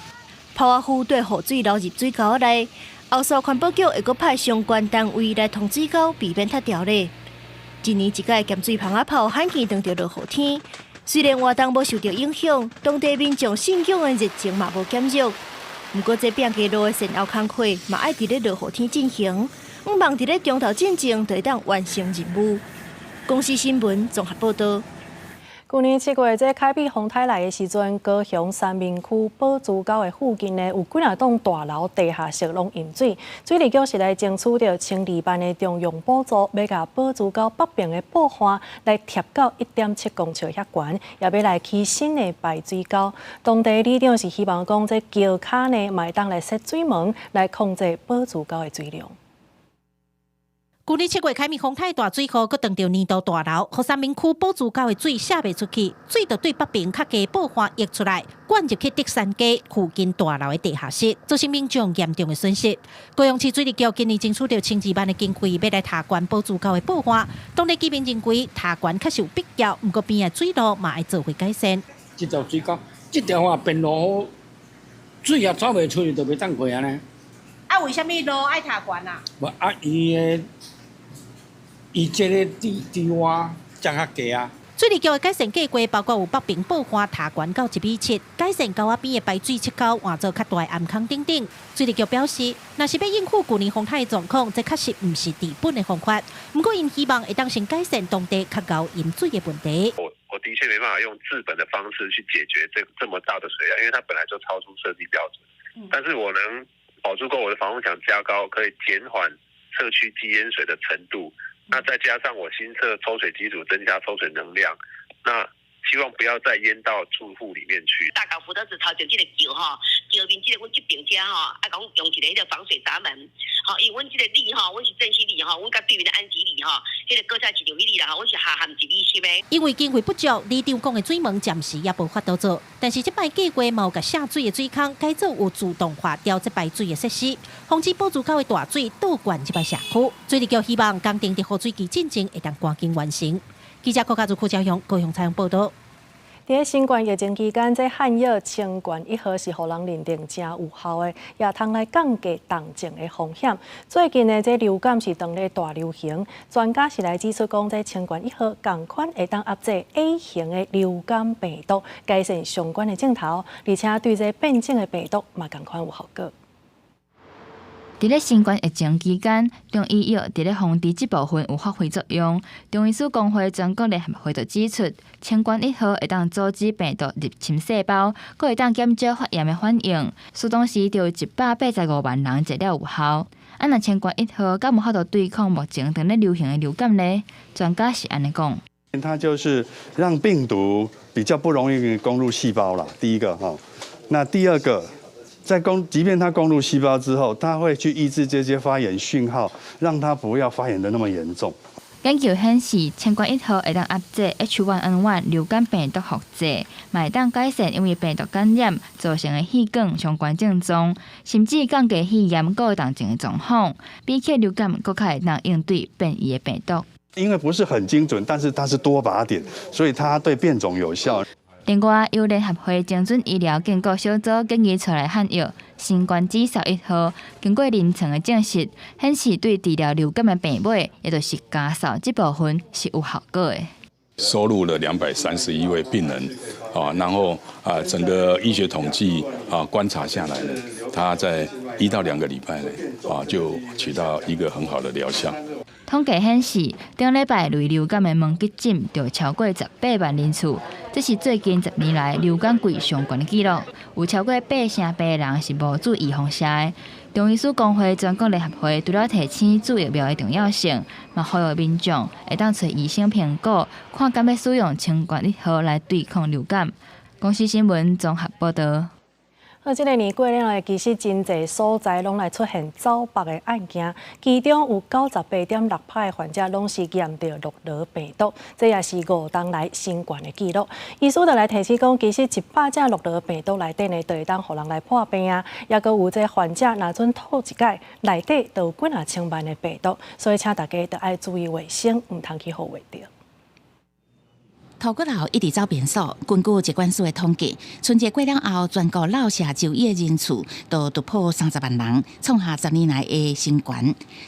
炮仔灰對雨水流入水溝內，後續環保局會閣派相關單位來通水溝，避免塌掉咧。一年一屆鹹水蜂仔炮罕見碰著落雨天，雖然活動無受著影響，當地民眾信仰的熱情嘛無減弱。毋過這拚街路的善後工課嘛愛佇咧落雨天進行，向望佇咧中晝進前就會當完成任務。公視新聞綜合報導。
舊年7月，這凱美風颱來的時陣，高雄三民區寶珠溝的附近呢，有幾若棟大樓地下室攏淹水。水利局是來爭取著12萬的中央補助，欲共寶珠溝北爿的報岸來疊到1.7公尺遐懸，也欲來起新的排水溝。當地里長是希望講，這橋跤呢，嘛會當來設水門來控制寶珠溝的水量。
舊年7月凱美風颱大水雨，閣撞著年度大流，予三民區寶珠溝的水瀉袂出去，水就對北爿較低報岸溢出來，灌入去德山街附近大樓的地下室，造成民眾嚴重的損失。高雄市水利局今年爭取著12萬的經費，欲來提懸寶珠溝的報岸。當地居民認為提懸確實有必要，毋過邊仔水路嘛愛做伙改善。
這條水溝，這條話變落雨，水也走袂出去，就袂當過按呢。
啊，為啥物路愛提懸啊？
無啊，伊的伊這个低窪才較低啊。
水利局的改善計劃包括有北爿報岸提懸到1.7米，改善溝仔邊的排水切溝，換做較大的頷孔等等。水利局表示，若是欲應付舊年風颱的狀況，這確實毋是治本的方法。毋過，𪜶希望會當先改善當地較𠢕淹水的問題。
我的確沒辦法用治本的方式去解決這麼大的水量，因為它本來就超出設計標準。但是我能保住夠我的防風牆加高，可以減緩社區積淹水的程度。那再加上我新設抽水機組，增加抽水能量，那希望不要再淹到住戶裡面去。
大港福德子頭前這个橋吼，橋面這个阮這爿遮吼，愛講用一个彼个防水閘門，吼，因為阮這个里吼，阮是正興里吼，阮佮對面的安吉里吼，彼个果菜市場彼里啦吼，阮是下陷1.7米深的。
因為經費不足，里長講的水門暫時猶無法度做，但是這擺計劃嘛有共下水的水孔改做有自動化調節排水的設施，防止寶珠溝的大水倒灌入來社區。水利局希望工程佇雨水季進前會當趕緊完成。記者郭家祖、柯家雄高雄採訪報導。
佇咧新冠疫情期間，這漢藥清冠一號是予人認定誠有效的，也通來降低重症的風險。最近呢，這流感是當咧大流行，專家是來指出講，這清冠一號仝款會當壓制 A 型的流感病毒，改善相關的症頭，而且對這變種的病毒嘛仝款有效果。
佇咧新冠疫情期間，中醫藥佇咧防治這部分有發揮作用。中醫師公會全國聯合會就指出，清冠一號會當阻止病毒入侵細胞，閣會當減少發炎的反應。蘇東時就有185萬人食了有效。啊，若清冠一號敢有法度對抗目前正咧流行的流感呢？專家是按呢講。
它就是讓病毒比較不容易攻入細胞啦。第一個哈，那第二個。在攻，即便它攻入細胞之後，它會去抑制這些發炎訊號，讓它不要發炎得那麼嚴重。
研究顯示，清冠一號會當壓制 H1N1 流感病毒複製，嘛會當改善因為病毒感染造成的氣管相關症狀，甚至降低肺炎閣重症的狀況，比起流感閣較會當應對變異的病毒。
因為不是很精準，但是它是多靶點，所以它對變種有效。
另外，由聯合會精準醫療建構小組建議出來漢藥新冠指數一號，經過臨床的證實，顯示對治療流感的病尾，也就是咳嗽這部分是有效果的。
收錄了231位病人，啊，然後啊，整個醫學統計啊觀察下來呢，他在1到2個禮拜呢，啊，就取到一個很好的療效。
統計顯示，頂禮拜類流感的門急診就超過18萬人次，這是最近10年來流感季上懸的紀錄。有超過八成八的人是無注預防射的。中醫師公會全國聯合會除了提醒注疫苗的重要性，嘛呼籲民眾會當揣醫生評估，看敢欲使用清冠一號來對抗流感。公視新聞綜合報導。
好，這个年過了，其實真濟所在攏來出現走腹的案件，其中有98.6%的患者攏是驗著諾羅病毒，這也是5冬來新懸的紀錄。醫師就來提醒講，其實100隻諾羅病毒內底呢，就會當予人來破病啊，抑閣有這患者若準吐一擺，內底就有幾若千萬的病毒，所以請大家著愛注意衛生，毋通去予畫著。
吐骨頭一直走變數。根據疾管署的統計，春節過了後，全國落瀉就醫的人次都突破30萬人，創下10年來的新高。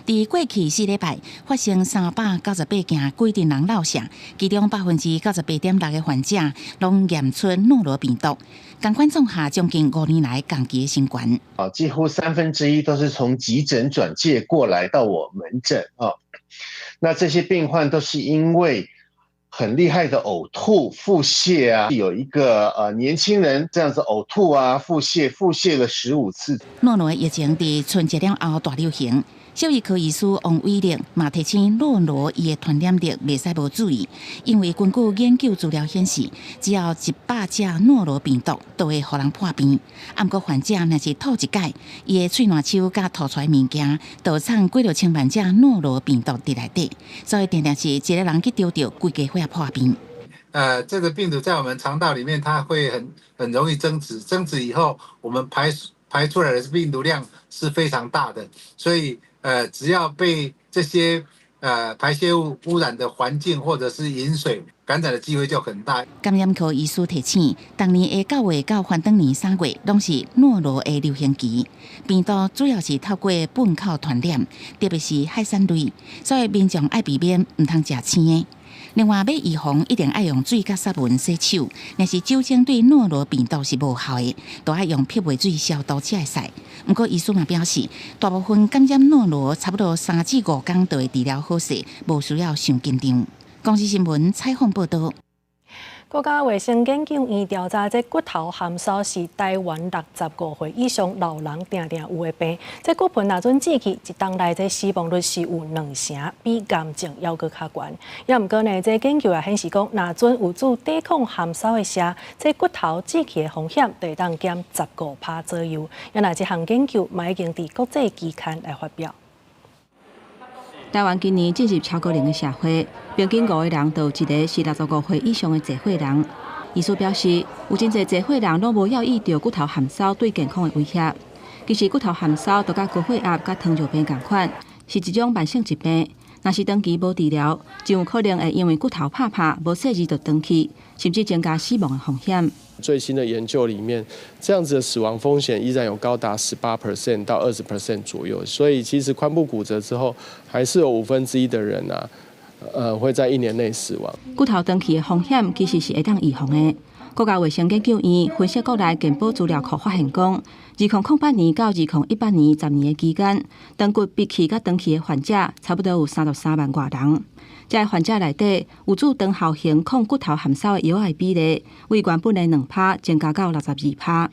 佇過去4禮拜發生398件規陣人落瀉，其中98.6%的患者攏驗出諾羅病毒，仝款創下將近5年來同期的新高。
啊，幾乎1/3都是從急診轉介過來到我門診啊。那這些病患都是因為很厲害的嘔吐、腹瀉啊，有一個年輕人這樣子嘔吐啊、腹瀉，腹瀉了15次。
諾羅疫情佇春節了後大流行，獸醫科醫師王偉力嘛提醒諾羅伊的傳染力袂使無注意，因為根據研究資料顯示，只要100隻諾羅病毒都會予人破病。啊，毋過患者若是吐一擺，伊的喙瀾手佮吐出來物件，就藏幾若千萬隻諾羅病毒佇內底，所以定定是一个人去著著，規家伙破病。
這個病毒在我們腸道裡面，它會很容易增殖，增殖以後，我們排出來的病毒量是非常大的，所以只要被這些排泄物污染的環境或者是飲水感染的機會就很大。
感染科醫師提醒，逐年的9月到翻轉年3月，攏是諾羅的流行期。病毒主要是透過糞口傳染，特別是海產類，所以民眾愛避免毋通食生的。另外，欲預防一定愛用水佮殺菌洗手，若是酒精對諾羅病毒是無效的，都愛用漂白水消毒才會使。毋過醫師嘛表示，大部分感染諾羅差不多3至5工就會治療好勢，無需要傷緊張。公視新聞採訪報導。
國家衛生研究院調查，這骨頭含羞是台灣65歲以上老人定定有的病。這骨盆若準折去，一冬內這死亡率是有兩成，比癌症猶閣較懸。也毋過呢，這研究也顯示講，若準有注抵抗含羞的射，這骨頭折去的風險就會當減15%左右。也若這項研究嘛已經佇國際期刊來發表。
台灣今年進入超高齡的社會，平均五個人就有一个是65歲以上的濟歲人。醫師表示，有真濟濟歲人攏無留意著骨頭含羞對健康的威脅。其實骨頭含羞就佮高血壓、佮糖尿病仝款，是一種慢性疾病。若是長期無治療，真有可能會因為骨頭拍拍無細膩就斷去，甚至增加死亡的風險。
最新的研究裡面，這樣子的死亡風險依然有高達18% 到20% 左右。所以其實髖部骨折之後，還是有1/5的人啊，會在一年內死亡。
骨頭斷去的風險其實是會當預防的。國家衛生研究院分析國內健保資料庫發現講，2008年到2018年10年的期間，斷骨拔去佮斷去的患者差不多有33萬外人。這个患者內底有注長效型抗骨頭含羞的藥的比例，為原本的2%增加到62%。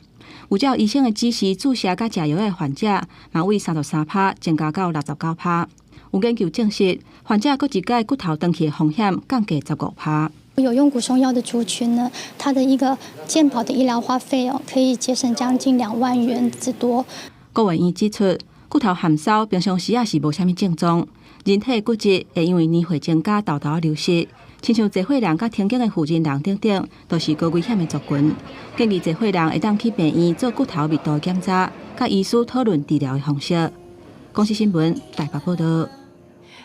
有照醫生的指示注射佮食藥的患者，嘛為33%增加到69%。有研究證實，患者閣一擺骨頭斷去的風險降低15%。
有用骨鬆藥的族群呢，他的一個健保的醫療花費哦，可以節省將近2萬元之多。
國衛院指出，骨頭含羞平常時也是無啥物症狀，人體骨質會因為年歲增加，沓沓流失。親像濟歲人佮天頂的負責人等等，都是高危險的族群。建議濟歲人會當去病院做骨頭密度檢查，佮醫師討論治療的方式。公視新聞台北報導。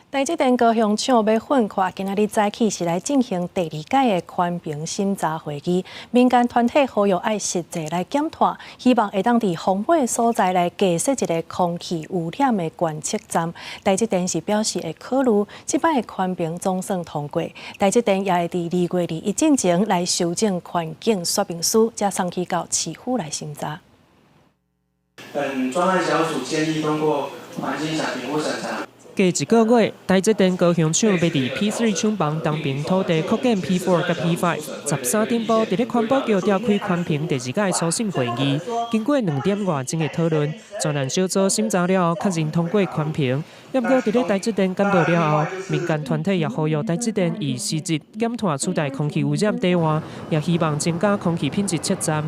台積電高雄廠欲奮發，今仔日早起是來進行第二屆的環評審查會議，民間團體呼籲愛實際來減碳，希望會當佇荒尾所在來加設一個空氣污染的觀測站。台積電是表示會考慮，這擺的環評總算通過。台積電也會佇2月21進前來修正環境說明書，才送去到市府來審查。
本專案小組建議通過環境評估審查。
過一個月，台積電高雄廠欲佇 P3 廠房東爿土地擴建 P4 佮 P5，13頂晡佇咧環保局召開環評第二屆初審會議，經過2點外鐘的討論，專案小組審查了後確認通過環評。毋過佇咧台積電簡報了後，民間團體也呼籲台積電以實質減碳取代空氣污染底換，也希望增加空氣品質測站。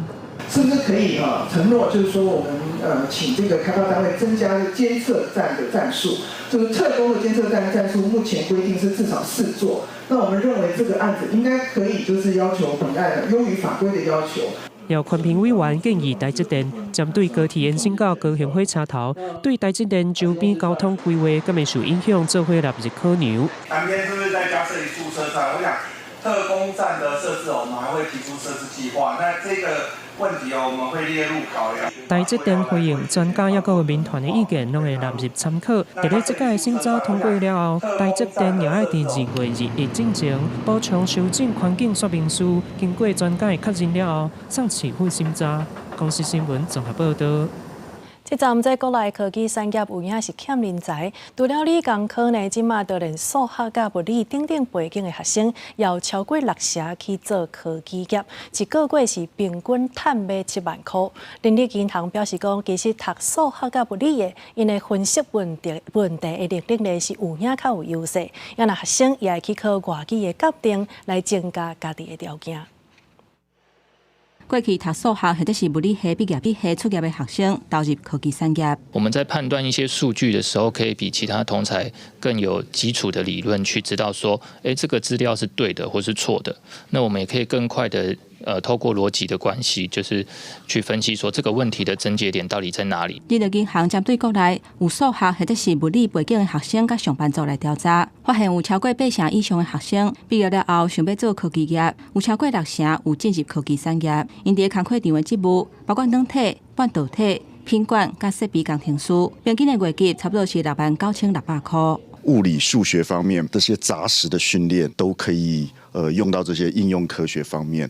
是不是可以哈承諾，就是說我們請這個開發單位增加監測站的站數，就是特供的監測站站數，目前規定是至少四座。那我們認為這個案子應該可以，就是要求本案優於法規的要求。
有環評委員建議台積電針對高鐵延伸到高雄火車頭，對台積電周邊交通規劃敢會受影響，做伙納入考量。
南邊是不是再加設一處車站？我想特供站的設置，我們還會提出設置計劃。那這個問題哦，我們會列入考量。
台積電回應專家抑閣有民團的意見，攏會納入參考。佇咧這屆審查通過了後，台積電也愛佇2月21進前補充修正環境說明書，經過專家的確認了後，送市府審查。公視新聞綜合報導。
這陣這國內科技產業有影是欠人才，除了理工科呢，這馬就連數學佮物理等等背景的學生，也有超過六成去做科技業，一個月是平均趁欲7萬箍。人力銀行表示講，其實讀數學佮物理的，𪜶的分析問題的能力呢是有影較有優勢，也若學生也會去考外語的鑑定，來增加家己的條件。
過去讀數學或者是物理系畢業畢系出業的學生投入科技產業。
我們在判斷一些數據的時候，可以比其他同儕更有基礎的理論去知道說，欸，這個資料是對的或是錯的。那我們也可以更快的，透過邏輯的關係，就是去分析說這個問題的症結點到底在哪裡。
人力銀行針對國內有數學或者是物理背景的學生佮上班族來調查，發現有超過八成以上的學生畢業了後想欲做科技業，有超過六成有進入科技產業。𪜶佇工課場的職務包括軟體、半導體、品管佮設備工程師，平均的月給差不多是69,600箍。
物理、數學方面這些紮實的訓練都可以，用到這些應用科學方面，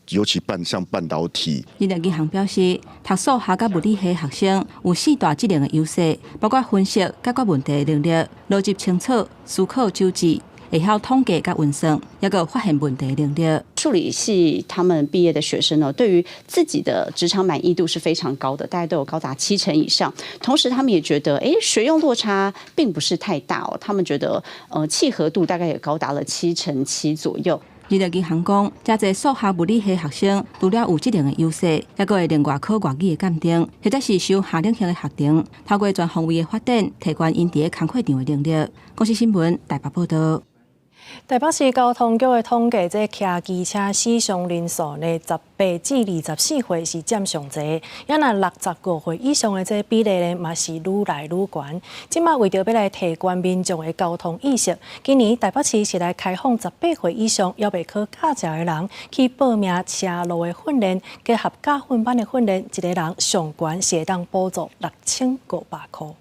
尤其像半導體。
人力銀行表示，讀數學佮物理系學生有四大技能的優勢，包括分析、解決問題的能力、邏輯清楚、思考周至、會曉統計佮運算，抑閣發現問題的能力。
數理系他們畢業的學生呢，對於自己的職場滿意度是非常高的，大概都有高達70%以上。同時，他們也覺得，欸，學用落差並不是太大哦。他們覺得，契合度大概也高達了7.7%左右。
人力銀行講，誠濟數學、物理系學生除了有技能的優勢，抑閣會另外考外語的鑑定，或者是修夏令營的學程，透過全方位的發展，提懸𪜶佇咧工課場的能力。公視新聞台北報導。
台北市交通局的統計，這騎機車死傷人數呢，18至24歲是佔上濟，也若65歲以上的這比例呢，嘛是愈來愈懸。這馬為著欲來提懸民眾的交通意識，今年台北市是來開放18歲以上猶未考駕照的人去報名車路的訓練，結合駕訓班的訓練，一個人上懸是會當補助6,500箍。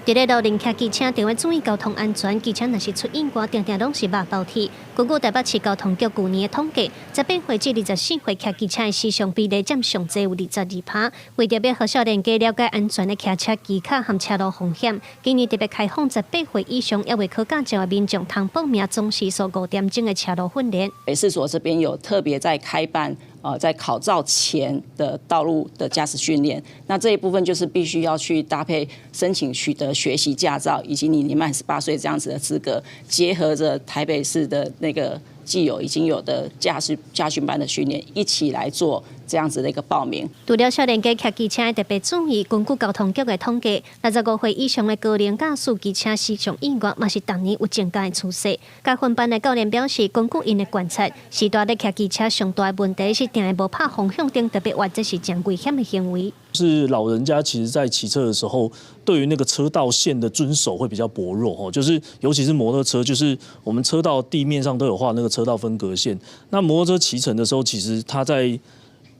佇咧路面騎機車，著愛注意交通安全。機車若是出意外，定定攏是肉包鐵。根據台北市交通局舊年的統計，18歲至24歲騎機車的死傷比例佔上濟有22%。為著欲予少年家了解安全的騎車技巧和車路風險，今年特別開放18歲以上猶未考駕照的民眾，通報名總時數5點鐘的車路訓練。
北市所這邊有特別在開辦。在考照前的道路的駕駛訓練，那這一部分就是必須要去搭配申請取得學習駕照，以及你年滿18歲這樣子的資格，結合着台北市的那個既有已經有的駕駛駕訓班的訓練，一起來做這樣子的一個報名。
除了少年家騎機車特別注意，根據交通局的統計，65歲以上的高齡駕駛機車死傷意外，嘛是逐年有增加的趨勢。駕訓班的教練表示，根據𪜶的觀察，時代咧騎機車上大的問題是定會無拍方向燈，特別或者是誠危險的行為。
是老人家其實，在騎車的時候，對於那個車道線的遵守會比較薄弱哦，就是尤其是摩托車，就是我們車道地面上都有畫那個車道分隔線。那摩托車騎乘的時候，其實他在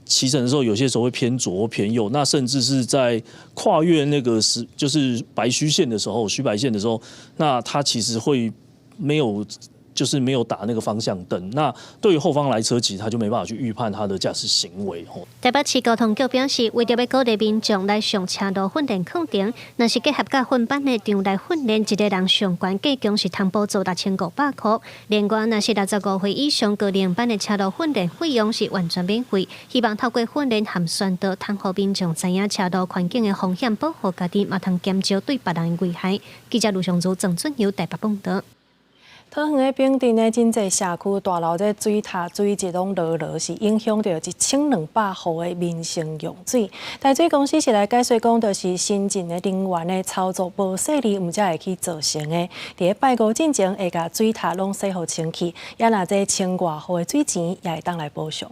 騎乘的時候，有些時候會偏左或偏右，那甚至是在跨越那個是就是白虛線的時候，虛白線的時候，那他其實會沒有。就是沒有打那個方向燈，那對於後方來車，其實他就沒辦法去預判他的駕駛行為。
台北市交通局表示，為著欲鼓勵民眾來上車路訓練課程，若是結合駕訓班的場內訓練，一個人上懸計共是通補助6500塊。另外，若是65歲以上高齡班的車路訓練費用是完全免費。希望透過訓練和宣導，通予民眾知影車路環境的風險，保護家己，嘛通減少對別人的危害。記者盧尚如、鄭俊友台北報導。
桃園的平鎮呢，真濟社區大樓這水塔水質攏濁濁，是影響著1200戶的民生用水。台水公司是來解釋講，就是新進的人員的操作無細膩，毋才會去造成的。佇咧拜五進前會共水塔攏洗予清氣，也若這千外戶的水錢也會當來補償。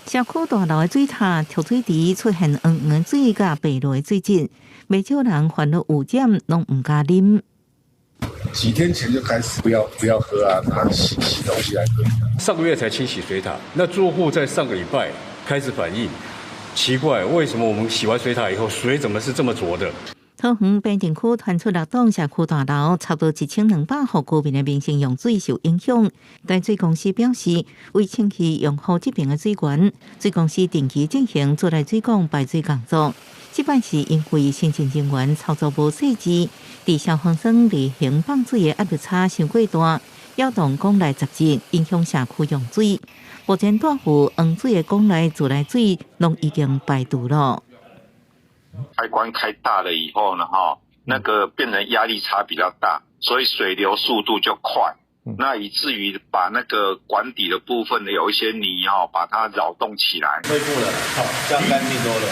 社區大樓的水塔蓄水池出現黃黃水佮白濁的水質，袂少人煩惱污染，攏毋敢啉。
幾天前就開始不要喝啊，拿洗洗東西來喝。
上個月才清洗水塔，那住戶在上個禮拜開始反映，奇怪，為什麼我們洗完水塔以後，水怎麼是這麼濁的？
桃園平鎮區傳出六棟社區大樓，差不多1200戶居民的民生用水受影響。台水公司表示，為清去用戶這邊的水源，水公司定期進行自來水管排水工作。這擺是因為新進人員操作無細緻，佇消防栓例行放水的壓力差傷過大，擾動管內雜質，影響社區用水。目前大戶黃水的管內自來水攏已經排除了。
開關開大了以後呢，哈，那個變成壓力差比較大，所以水流速度就快，那以至於把那個管底的部分有一些泥哈，把它擾動起來。
恢復了，好，這樣乾淨多了。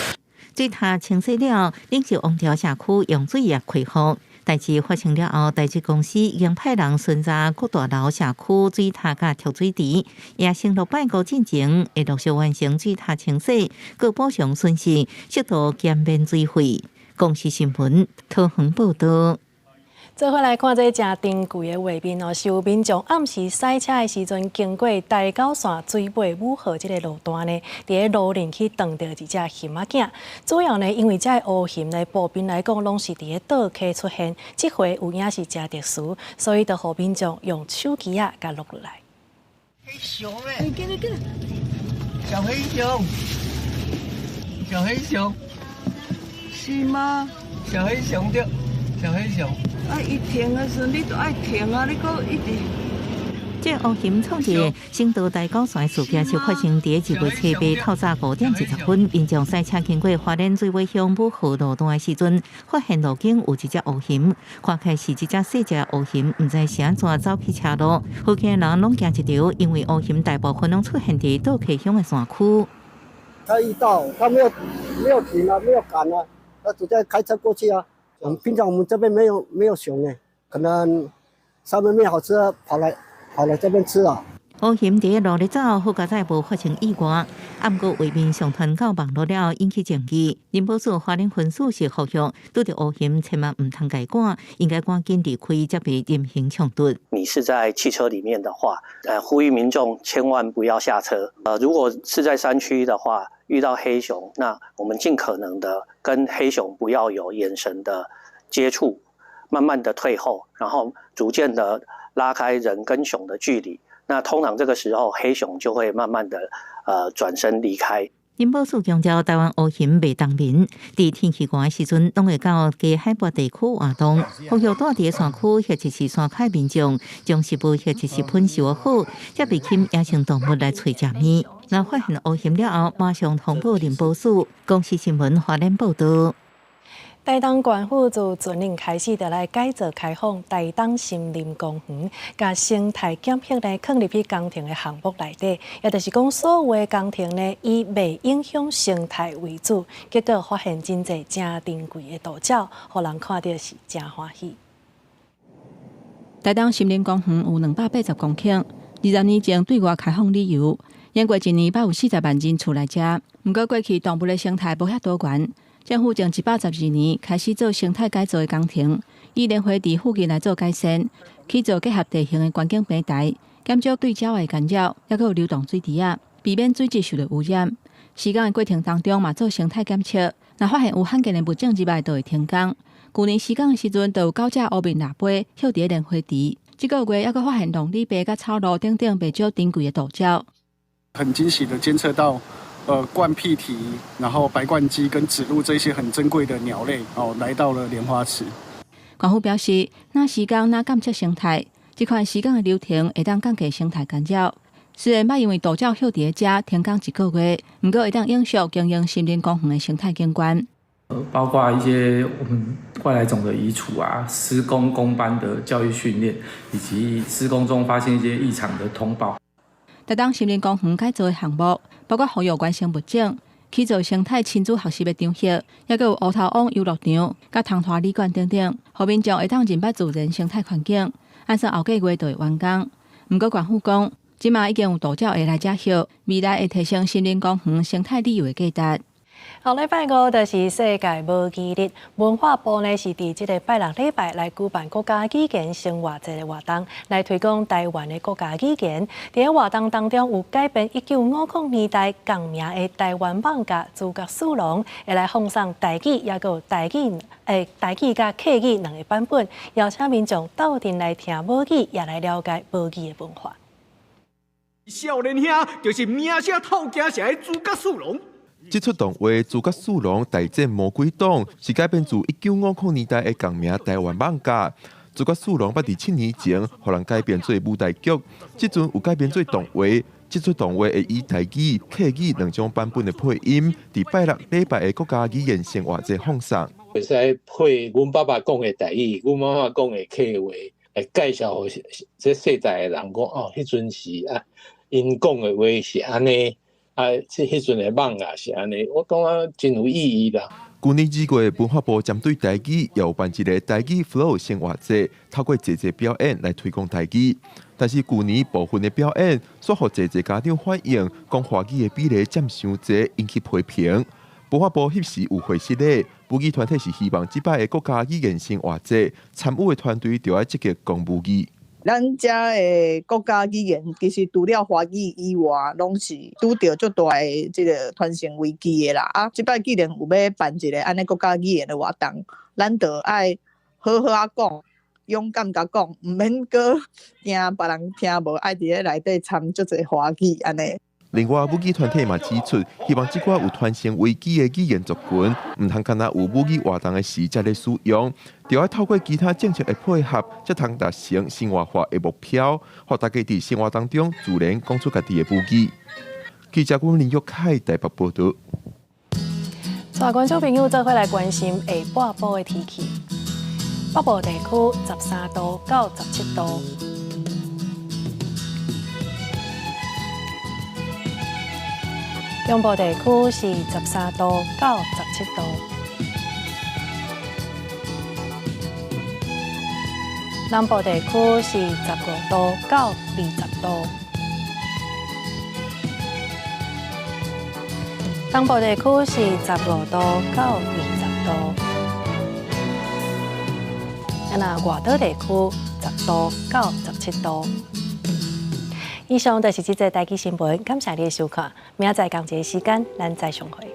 水塔清洗了，領袖王朝社區用水也恢復。代誌發生了後，台水公司已經派人巡查各大樓社區水塔佮蓄水池，也承諾拜五進前會陸續完成水塔清洗，閣補償損失，適度減免水費。公視新聞桃園報導。
做伙來看這誠珍貴的畫面哦，是有民眾暗時駛車的時陣，經過台九線水尾五號這个路段呢，佇咧路面去撞著一隻熊仔囝。主要呢，因為這个烏熊呢，普遍來講攏是佇咧倒溪出現，這回有影是誠特殊，所以就予民眾用手機仔共錄落來。
黑熊欸！小黑熊，小黑熊，是嗎？小黑熊對，小黑熊。啊！伊停的時陣，你都愛停啊！你閣一直。
這烏熊創一个省道台九線事件，就發生佇2月初八透早5點20分，民眾駛車經過花蓮水尾鄉五號路段的時陣，發現路肩有一隻烏熊，看起來是一隻細隻烏熊，毋知是按怎走去車路，附近的人攏驚一趒，因為烏熊大部分攏出現佇倒溪鄉的山區。
他一到，他沒有停啊，沒有趕啊，他直接開車過去啊。我們平常我們這邊沒有熊誒，可能上面沒好吃，跑來這邊吃啊。
烏熊佇路咧走，好佳哉無發生意外。啊，毋過畫面上傳到網路了後，引起爭議。林保署花蓮分署是呼籲，拄著烏熊千萬毋通共趕，應該趕緊離開，才袂人形衝突。
你是在汽車裡面的話，呼籲民眾千萬不要下車。如果是在山區的話，遇到黑熊，那我們盡可能的跟黑熊不要有眼神的接觸，慢慢的退後，然後逐漸的拉開人跟熊的距離。那通常這個時候，黑熊就會慢慢的轉身離開。
林保署強調，台灣烏熊袂冬眠，佇天氣寒的時陣，攏會到低海拔地區活動。呼籲住佇山區或者是山跤民眾，將食物或者是噴收好，才袂吸野生動物來揣食物。若發現烏熊了後，馬上通報林保署。公視新聞花蓮報導。
台東縣府自前年開始就來改造開放台東森林公園，共生態檢測呢囥入去工程的項目內底，也就是講所有的工程呢以袂影響生態為主，結果發現真濟誠珍貴的渡鳥，予人看著是誠歡喜。
台東森林公園有280公頃，20年前對外開放旅遊，經過一年捌有40萬人次來遮。毋過過去動物的生態無遐多元。政府從112年開始做生態改造的工程，以蓮花池附近來做改善，去做結合地形的觀景平台，減少對鳥的干擾，抑閣有流動水池仔，避免水質受著污染。施工的過程當中嘛做生態檢測，若發現有罕見的物種入來，就會停工。舊年施工的時陣，就有九隻烏面蜊飛歇佇蓮花池。這個月抑閣發現龍耳白佮草鷺等等袂少珍貴的渡鳥。
很驚喜的監測到。冠屁蹄，然後白冠雞跟紫鷺這些很珍貴的鳥類哦，來到了蓮花池。
縣府表示，若施工若監測生態，這款施工的流程會當降低生態干擾。雖然捌因為渡鳥歇佇遮停工一個月，毋過會當永續經營森林公園的生態景觀。
包括一些我們外來種的移除啊，施工工班的教育訓練，以及施工中發現一些異常的通報。
台東森林公園改造的項目，包括復育原生物種、去做生態親子學習的場域，抑閣有烏頭翁遊樂場、佮湯拖旅館等等，予民眾會當認捌自然生態環境。按算後個月就會完工。毋過縣府講，這馬已經有渡鳥會來遮歇，未來會提升森林公園生態旅遊的價值。
後禮拜五就是世界母語日，文化部呢是佇這个拜六禮拜來舉辦國家語言生活節的活動，來推廣台灣的國家語言。佇个活動當中有改編1950年代仝名的台灣艋舺諸葛四郎，會來放送台語，抑閣有台語欸台語佮客語兩个版本，邀請民眾鬥陣來聽母語，也來了解母語的文化。
少年兄就是名聲透京城的諸葛四郎。
這齣動畫《諸葛四郎大戰魔鬼黨》是改編自1950年代的仝名台灣艋舺。諸葛四郎捌佇7年前，予人改編做舞台劇，這陣有改編做動畫。這齣動畫會以台語、客語兩種版本的配音，佇拜六禮拜的國家語言生活節放送。
會使配阮爸爸講的台語，阮媽媽講的客話，來介紹予這世代的人講哦，彼陣時啊，𪜶講的話是按呢。啊，這彼陣的艋舺是按呢，我感覺真有意義啦。
舊年2月，文化部針對台語，也有辦一个台語 Flow 生活節，透過濟濟表演來推廣台語。但是舊年部分的表演，煞予濟濟家長反映，講華語的比例佔傷濟，引起批評。文化部彼時有回釋咧，母語團體是希望這擺的國家語言生活節參與的團隊，著愛積極講母語。
咱遮的國家語言，其實除了華語以外，攏是拄著足大的這个傳承危機的啦。啊，這擺既然有欲辦一个按呢國家語言的活動，咱就愛好好仔講，勇敢共講，毋免閣驚別人聽無，愛佇咧內底摻足濟華語按呢。
另外，母語團體嘛指出，希望這寡有傳承危機的語言族群，毋通干焦有母語活動的時才咧使用，著愛透過其他政策的配合，才通達成生活化的目標，予大家佇生活當中自然講出家己的母語。記者阮林玉凱台北報導。
帶觀眾朋友做伙來關心下半晡的天氣，北部地區13度到17度。中部地區是13度到17度，南部地區是15度到20度，東部地區是15度到20度，啊，若外島地區10度到17度。以上就是這節台語新聞，感謝你的收看，明仔載仝一个時間，咱再相會。